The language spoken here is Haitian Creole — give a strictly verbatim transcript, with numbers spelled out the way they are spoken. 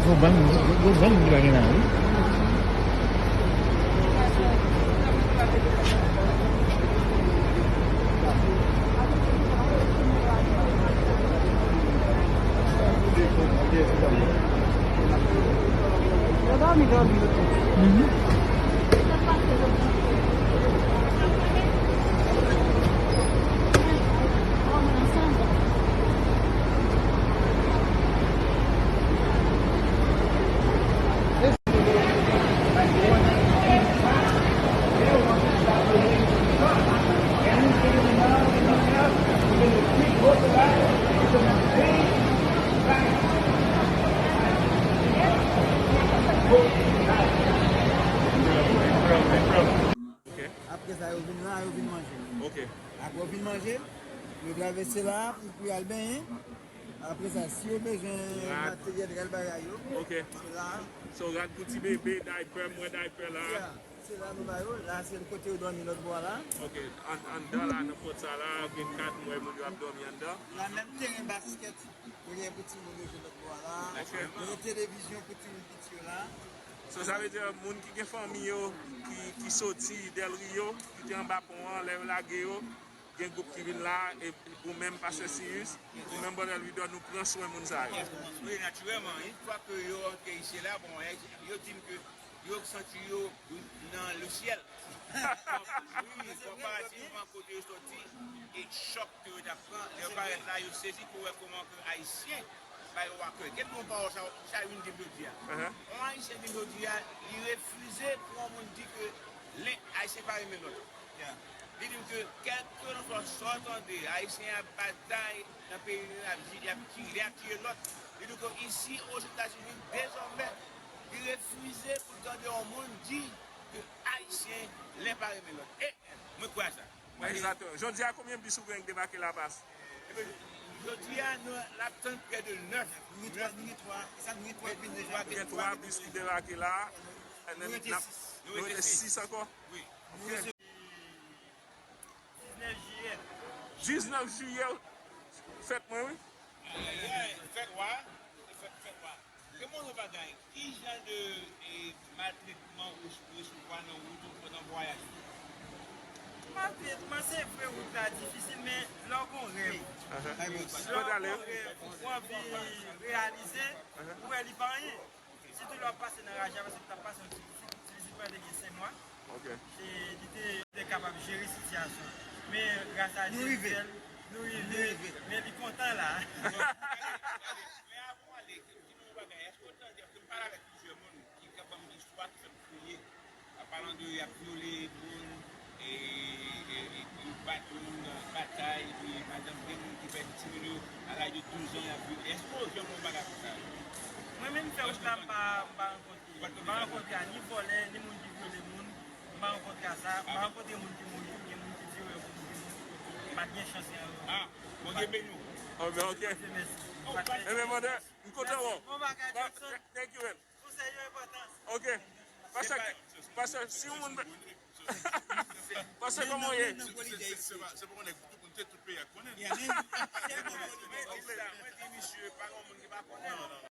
Gwo bann, gwo, gwo bann ki pa gen la, wi. Ok. Apre sa, yo vin la, yo vin manje. Ok. Apre yo vin manje, yo travèse la pou, pou y al benyen. Apre sa, si yo bezwen materyèl, rèl bagay yo, ok, se la. So, rad pou ti bebe, daypè, m wè daypè la. Yeah. Se la nou ba yo. La, se kote yo dòmi lòt bò a la. Ok. An, anndan la, nan pòt sa la, gen kat, m wè moun yo ap dòmi anndan. La menm teren baskèt, yo gen pou timoun yo jwe lòt bò a la. Ok. Yo gen televizyon pou timoun piti yo la. So, sa vle di, moun ki gen fanmi yo, ki, ki soti Del Rio, ki te anba pon an, lè yo lage yo, gen gwoup ki vin la, e ou menm, Pastè Sirius, ou menm, Brother Louis Dor, nou pran swen moun sa yo. Wi, natirèlman, yon fwa ke yo rantre isi la, bon, yo di m ke yo santi yo nan le ciel. Wi, konparativman kote yo soti, e chòk ke yo t ap pran, lè yo parèt la, yo sezi pou wè kòman ke Ayisyen ba yo akèy. Gade yon pawòl sa, sa vin di m jodi a. Yon Ayisyen vin jodi a, li refize pou yon moun di ke len Ayisyen pa renmen lòt. Li di m ke kèlkelanswa sa w tande, Ayisyen ap batay nan peyi nou, y ap di, y ap tire, y ap tire lòt. Li di ke isi, Ozetazini, dezòmè, li refize pou l tande yon moun di ke Ayisyen, len pa renmen lòt. E mwen kwè a sa. Egzakteman. Jodi a, konbyen bis ou gen k debake La Paz? Ebyen, jodi a, nou, n ap tann prè de nèf. Nou gen twa, nou gen twa, e sa, nou gen twa k vin deja. Gen twa bis ki debake la. Nou rete sis. Nou rete sis ankò? Wi. Ok. Diznèf jiyè. Diznèf jiyè, fèt mwen, wi. Ayayay, fèt wa, fèt, fèt wa. Kèmon yon bagay, ki jan de, e, maltretman ou resevwa nan wout ou pandan vwayaj ou? Maltretman, se vre, wout la difisil, men lè w gon rèv, lè w gon rèv, ou anvi reyalize, ou wè li pa anyen. Sitou lè w ap pase nan raje a, paske m t ap pase yon ti, ti, ti pitit mwen te gen senk mwa. Ok. E li te, te kapab jere sitiyasyon an. Men gras a Dye, nou rive. Nou rive. Men li kontan la. Gade, gade. Men avan w ale, di nou yon bagay. Èske w tande, èske m pale avèk plizyè moun ki ka ban m istwa ki fè m kriye? An palan de y ap vyole moun, e, e, e, yo bat moun nan batay, epi, pa egzanp, gen moun ki pèdi timoun yo a laj de douz an, y ap vyole. Èske w janm wè yon bagay konsa? Mwen menm, fè wout la, m pa, m pa rankontre. M pa rankontre a ni vòlè, ni moun ki vyole moun. M pa rankontre a sa. M pa rankontre moun ki mouri, oubyen moun ki tire, oubyen moun ki mouri. M pa t gen chans rankontre. Ah, Bondye beni w. Oh, ben, ok. Bondye mèsi. Ebyen, manda, m kontan wè w. Bon bagay, Jackson. Thank you, man. Konsèy yo enpòtan. Ok. Pastè, pastè, si yon moun, pastè, kòman w ye? Se, se, se, se pa, se pa konnen tout moun te, tout peyi a konnen. Mwen di misye, pa gen moun ki pa konnen.